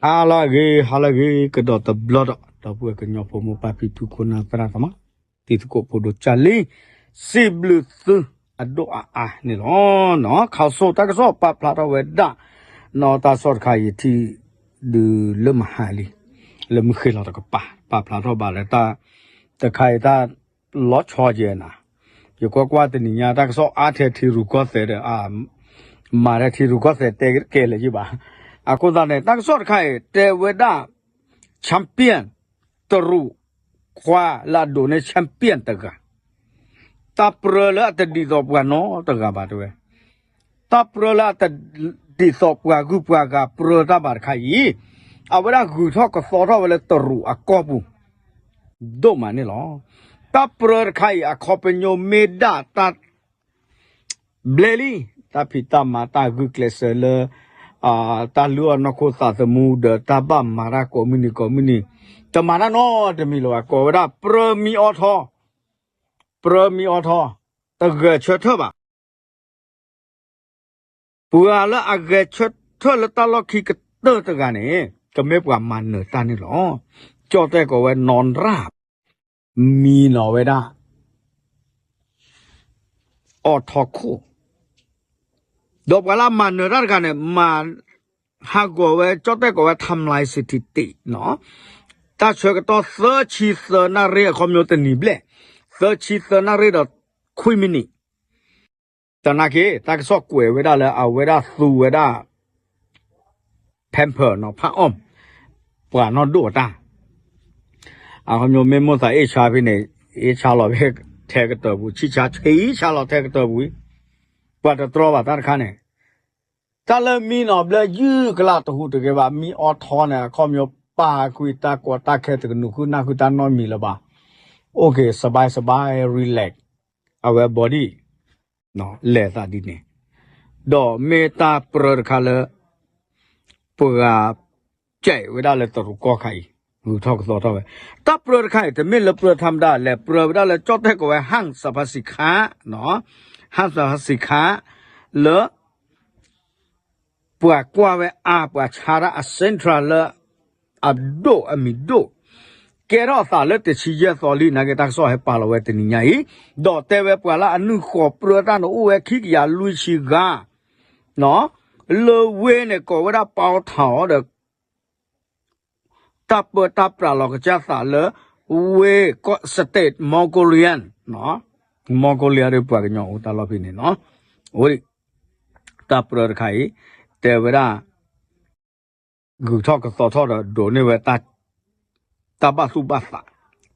ဟါလၢအဂ့ၤ ဟါလၢအဂ့ၤ ကဒီးတဘျီဒီး ဒီပုၢ်ဝဲၢ်ကညီဖိမိၢ်ပၢ်ဖံဖု ခိၣ်နၢ်သရၣ်သမါ တံၤသကိးဖိဒိၣ်ကၢ်လံ စံးဘျုးသုအဒိၣ်အါအါန့ၣ်လီၤ. နီၢ် ခီၣ်စိတၢ်ကစီၣ်ပာ်ဖျါထီၣ်ဝဲဒၣ် နီၢ် တၢ်ကစီၣ်တခါအံၤထံၣ်ဒုးလၢမဟါလံ လၢမုၢ်ဃ့ၢ်လီၤတကပၤ ပာ်ဖျါထီၣ်ဘၣ်လၢတၢ် တခါအံၤတၢ်လီၤဆီယဲၢ်နၤ ယကွၢ်ကွၢ်တနံၤညါ တၢ်ကစီၣ်အါထဲထံရူၢ်ကီၢ်သဲးဒီး မၤထဲထံရူၢ်ကီၢ်သဲးတဲကဲလၢာ်ယဘၣ်. အဃိသတးန့ၣ် တၢ်ကစီၣ်တခါအံၤ တဲဝဲဒၣ် champion တရူးခွါလၢအဒိးန့ၢ် champion တဂၤ တၢ်ပြၢလၢအတဒ်သိးပှၤနီတဂၤဘၣ်တဲဝဲ, တၢ်ပြၢလၢအတဒ်သိးပှၤဂုၤပှၤဂၤပြၢတၢ်ဘၣ်တခါအံၤ, အဝဲဒၣ်ဂုၤထီၣ်ကသီထီၣ်ဝဲလၢတရူးအကီၢ်ပူၤ ဒိၣ်မးန့ၣ်လီၤ. တၢ်ပြၢတခါအံၤ အခီပညီမ့ၢ်ဒၣ်တၢ် ဘျဲလံ, တၢ်ဖံးတၢ်မၤတၢ်ဂုာ်ကျဲးစၢးလၢ တၢ်လုၢ်အီၣ်နီၢ်ခိသးသမူဒီးတၢ်ဘၣ်မၤတၢ်ကိးမုၢ်နံၤကိးမုၢ်နံၤ, တမၤတၢ်နီတမံၤလၢၤဘၣ်, ကိးဝဲဒၣ်ပြၢမံအီထီ, ပြၢမံအီထီ, တဂဲၤဆၢထၢၣ်ဘၣ်. ပှၤလၢအဂဲၤဆၢထၢၣ်လၢတၢ်လီၢ်ခံကတၢၢ်တဂၤန့ၣ် ကမ့ၢ်ပှၤမၤနၢၤတၢ်န့ၣ်လီၤ. ကၠီၣ်တဲၣ်ကိးဝဲနီၢ်ရၣ် မံနီၤဝဲဒၣ် အီထီခိၣ်, ဒီးပှၤလၢအမၤနၢၤတၢ်တဂၤန့ၣ် မၤဟးဂီၤဝဲ ကၠီၣ်တဲၣ်ကိးဝဲ ထၢမ်လၢၣ်စံထံတ့ၣ်နီၤ, တၢ်ဆၢကတီၢ်သၢဆံသၢနၣ်ရံၣ် အခီပညီတနံၤဘျဲၣ်, သၢဆံသၢနၣ်ရံၣ်ဒီးခွံမံးနံး တနာ်က့ တၢ်ကစီၣ်ကွဲးဝဲဒၣ်လၢအဝဲဒၣ်သူဝဲဒၣ် pamper နီၤ ဖးအီၣ် ပှၤနီၢ်ဒိၣ်အတၢ်, အခီပညီမ့ၢ်မိၣ်သးအ့ၣ်ဆါဖဲန့ၣ် အ့ၣ်ဆါလီၤဖဲထဲကတၢၢ်ပူၤ ဆံၣ်ဆါဆံၣ်ဆါလီၤထဲကတၢၢ်ပူၤ, ပှၤတတြီဘၣ်တၢ်တခါန့ၣ်, တၢ်လၢမံနီၤဘျၢယုၢ်ကလၢ်တဟူးတဂ့ၤဘၣ် မံအီထီန့ၣ် အခီပညီပာ်ကွံာ်တၢ်ကီတၢ်ခဲတကနူၤဃုနၢ်ဃုတၢ်နီတမံၤလၢၤဘၣ်, အိၣ်က့ၤ စဘါစဘါ relax အဝဲ body လဲၤသးဒ်န့ၣ်, ဒီးမ့ၢ်တၢ်ပြၢတခါလၢ ပှၤ ကဲးဝဲဒၣ်လၢတရူးကီၢ်ခါအံၤ ဂုၤထီၣ်ကသီထီၣ်ဝဲ, တၢ်ပြၢတခါအံၤ တမ့ၢ်လၢပြၢထါမတၤ လဲၤပြၢဝဲဒၣ်လၢကၠီၣ်တဲၣ်ကိးဝဲ ဟၣ်စဖါစံခါ, ဟၣ်စဖါစံခါ လၢ ပှၤကွၢ်ဝဲအါ ပှၤဆါတၢ်အ central လၢ အဒိၣ်အမံၤဒိၣ်, ကဲထီၣ်အသးလၢတဆံယဲၢ်သီလံ နာ်က့တၢ်ကစီၣ်ဟဲပာ်လီၤဝဲတနံၤညါအံၤ, ဒီးတဲဝဲပှၤလၢအနုာ်ဃီၤပြၢတၢ်န့ၣ် အိၣ်ဝဲခံကယၤလွံၢ်ဆံဂၤ, လၢဝ့ၢ်န့ၣ်ကိးဝဲဒၣ်ပီထီဒီး တၢ်ပၢတၢ်ပြးလီၤကစၢ်သးလၢ ဝ့ၢ် state Mongolian, Mongolia ဒီးပှၤကညီအိၣ်တၢ်လီၢ်ဖဲန့ၣ်နီၤ, အိၣ် တၢ်ပြၢတခါအံၤ တဲဝဲဒၣ် ဂုၤထီၣ်ကသီထီၣ်ဒီးဒိးန့ၢ်ဝဲ တၢ်ဘၣ်သူၣ်ဘၣ်သး,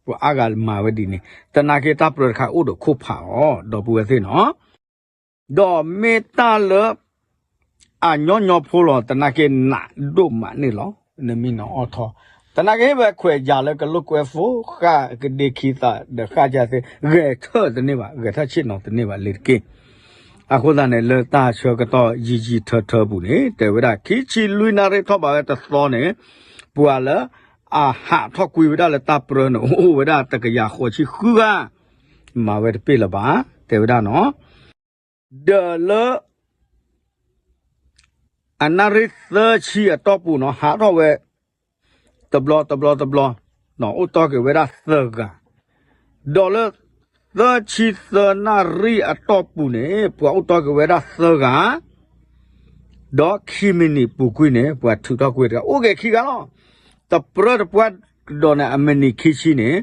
ပှၤအါဂၤမၤဝဲဒ်န့ၣ်, တနာ်က့တၢ်ပြၢတခါအိၣ်ဒီးခိၣ်ဖးအီၤ ဒီပုၢ်ဝဲၢ်သ့ၣ်နီၤ, ဒီးမ့ၢ်တၢ်လၢ အညီညီဖိလီၤ တနာ်က့နးဒိၣ်မးန့ၣ်လီၤ, နမံနီၤအီထီ, တနာ်က့ဟ့ၣ်ဝဲခွဲးယာ်လၢကလိာ်ကွဲ phone ဃၣ်ကဒ့ခံသးဒီးဃၣ်ကၢသ့ ဂဲၤထၢၣ်တန့ၢ်ဘၣ် ဂဲၤထၢၣ်ဆ့ၣ်နီၤတန့ၢ်ဘၣ်လ့ၤတက့ၢ်. အဃိသတးန့ၣ် လၢတၢ်ဆၢကတီၢ်ယံာ်ယံာ်ထၢထၢပူၤန့ၣ် တဲဝဲဒၣ်ခံဆံလွံၢ်နၣ်ရံၣ်ထီၣ်ဘးဝဲတသီန့ၣ်, ပှၤလၢ အဟးထီၣ်ကွံာ်ဝဲဒၣ်လၢတၢ်ပြၢန့ၣ် အိၣ်ဝဲဒၣ်တကယၤဃိးဆံဃုဂၤ, မၤဝဲတပ့ၢ်လၢၤဘၣ်, တဲဝဲဒၣ်နီၤ, ဒီးလၢ အနၣ်ရံၣ်သၢဆံအတီၢ်ပူၤနီၤ ဟးထီၣ်ဝဲ တဘျီတဘျီတဘျီ, အိၣ်တီၢ်က့ၤဝဲဒၣ်သၢဂၤ, ဒီးလၢ သၢဆံသၢနၣ်ရံၣ်အတီၢ်ပူၤန့ၣ် ပှၤအိၣ်တီၢ်က့ၤဝဲဒၣ်သၢဂၤ, ဒီးခံမံးနံးပူၤကွံာ်န့ၣ် ပှၤထုးထီၣ်ကွံာ်တဂၤ အိၣ်က့ၤခံဂၤလီၤ. တပြၢတပှၢ်ကဒီးန့ၣ် အမံးနံးခံဆံန့ၣ်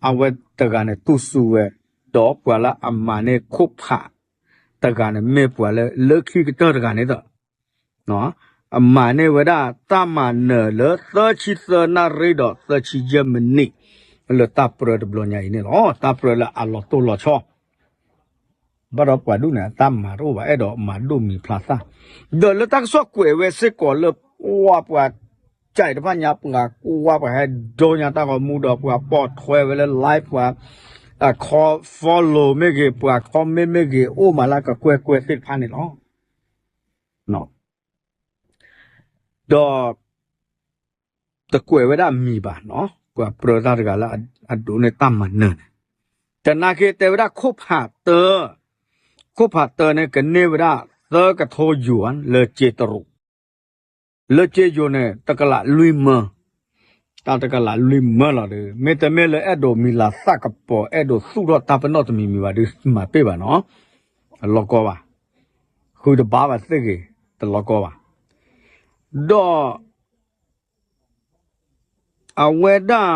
အဝဲတဂၤန့ၣ်တူၢ်စူၤဝဲ, ဒီးပှၤလၢအမၤန့ၢ်ခိၣ်ဖးတဂၤန့ၣ် မ့ၢ်ပှၤလၢလၢခံကတၢၢ်တဂၤန့ၣ်ဒီး အမၤန့ၢ်ဝဲဒၣ်တၢ်မၤနၢၤလၢသၢဆံသၢနၣ်ရံၣ်ဒီးသၢဆံယဲၢ်မံးနံး လၢတၢ်ပြၢတဘျီညါအံၤန့ၣ်လီၤ. တၢ်ပြၢလၢအလီၤတိၢ်လီၤဆီ ဘၣ်ဒီးပှၤဒူၣ်န့ၣ် အတၢ်မၤတအိၣ်ဘၣ် အဲၣ်ဒိးမၤဒိၣ်မံၤဖျါသၣ်, ဒီးလၢတၢ်ကစီၣ်ကွဲးဝဲစ့ၢ်ကီးလၢ ဝါပှၤ ကၠဲးတဖၣ်ညါ ပှၤကွၢ်ပှၤဟဲဒိညါတၢ်ဂီၤမူဒီး ပှၤပိာ်ထွဲဝဲလၢ live ပှၤ အခီ follow မ့ၢ်ဂ့ၤ ပှၤ comment မ့ၢ်ဂ့ၤ အိၣ်မးလၢကကွဲၢ်ကွဲၢ်သ့ၣ်တဖၣ်န့ၣ်လီၤ. ဒီး တကွဲးဝဲဒၣ်မံၤဘၣ်နီၤ ပှၤပြၢတၢ်တဂၤလၢအဒိးန့ၢ်တၢ်မၤနၢၤန့ၣ်, တနာ်က့တဲဝဲဒၣ်ခိၣ်ဖးတၢ, ခိၣ်ဖးတၢန့ၣ် ကန့ၢ်ဝဲဒၣ်သၢကထိယွၤလၢက့တရူး လၢစ့ယိၤန့ၣ် တကလးလွံၢ်မၢ, တၢ်တကလးလွံၢ်မၢလီၤဒီး မ့တမ့ၢ်လၢအဲၣ်ဒိးမံၤလၤသၣ်ကပီၤ အဲၣ်ဒိးသူၣ်ထီၣ်တၢ်ပနီၣ်တမံၤမံၤဘၣ်ဒီး မၤပ့ၢ်ဘၣ်နီၤ, တလီၤကီဘၣ်, ဃုတဘၣ်ဘၣ်သ့ၣ်ဂ့ၤ, တလီၤကီဘၣ်, ဒီး အဝဲဒၣ်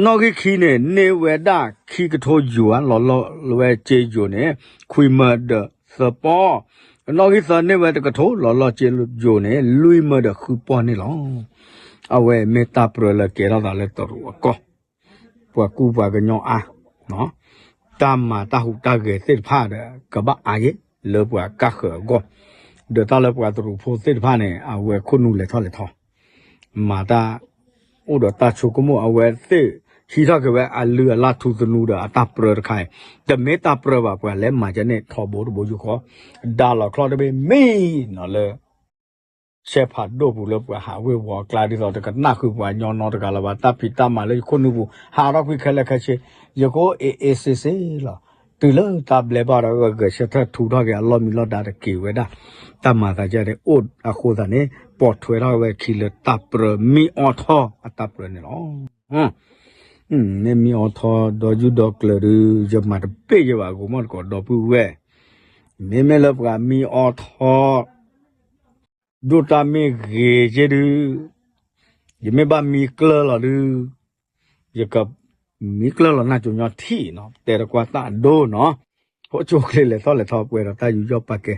နီၣ်ဂံၢ်ခံန့ၣ် န့ၢ်ဝဲဒၣ်ခံကထိယိၤဧါ, လီၤလီၢ်ဝဲစ့ယိၤန့ၣ် ခွံမၢဒီးသၢပီၢ်, နီၣ်ဂံၢ်သၢန့ၢ်ဝဲတကထိ လီၤလီၢ်စ့ယိၤန့ၣ် လွံၢ်မၢဒီးဃုပီၢ်န့ၣ်လီၤ. အဝဲမ့ၢ်တၢ်ပြၢလၢကဲထီၣ်သးလၢတရူးအကီၢ်, ပှၤကူပှၤကညီအါ တၢ်မၤတၢ်ဟူးတၢ်ဂဲၤသ့ၣ်တဖၣ်ဒီး ကဘၣ်အါယ့ၣ် လၢပှၤကၢ်ဃၢၤအဂီၢ်, ဒီးတၢ်လၢပှၤတရူးဖိသ့ၣ်တဖၣ်န့ၣ် အဝဲခိၣ်နူာ်လဲၤထီၣ်လဲၤထီ, မၤတၢ် အိၣ်ဒီးတၢ်ဆိကမိၣ် အဝဲသ့ၣ်ဟံးထီၣ်က့ၤဝဲအလုၢ်အလၢ်ထူသနူဒီးအတၢ်ပြၢတခါအံၤ, တမ့ၢ်တၢ်ပြၢဘၣ် ပှၤလဲၤမၤကဲန့ၣ်ထီဘိတဘိယူၢ်ဃီ, ဒါလီၤချီတဘ့ၣ်မံနီၤလၢ ဆဲးဖးဒိၣ်ပူၤလၢပှၤဟးဝ့ၤဝီၤအကျါဒ်သိး တကနၣ်ဃုာ်ပှၤကညီနီတဂၤလၢၤဘၣ်, တၢ်ဖံးတၢ်မၤလၢယခိၣ်နူာ်ပူၤ ဟးထီၣ်ကွံာ်ခဲလၢာ်ခဲဆ့, ယကအိၣ်အ့ၣ်အ့ၣ်စ့စ့လီၤ. တုၤလၢတၢ်ဘျဲဘၣ်ဒီး ဂဲၤဆၢထၢၣ်ထူထီၣ်က့ၤအလီၢ်မံလီၢ်ဒါတက့ၤဝဲဒၣ်, တၢ်မၤသးဒ်န့ၣ်အိၣ်အဃိသတးန့ၣ် ပိာ်ထွဲထီၣ်ဝဲခံလၢတၢ်ပြၢမံအီထီအတၢ်ပြၢန့ၣ်လီၤ. မ့ၢ်မံအီထီဒီယူၢ်ဒီကျၢၤဒုး ယမၤတဘ့ၣ်ယဘၣ် ဂိၤမီၣ်တကိးဒီပုၢ်ဝဲၢ်, မ့မ့ၢ်လၢပှၤမံအီထီ ဒိၣ်တၢ်မ့ၢ်ဂ့ၤက့ဒုး, ယမ့ၢ်ဘၣ်မံကျၢၢ်လီၤဒုး, ယကမံကျၢၢ်လီၤနၢ်ကၠိညီထံၣ်နီၤ, တဲတကွၢ်တၢ်အဒိနီၤ, ဟိၣ်ကၠိချ့လဲၤထီၣ်လဲၤထီပှဲၤဒီးတၢ်ယူးယီၣ်ပာ်ကဲ,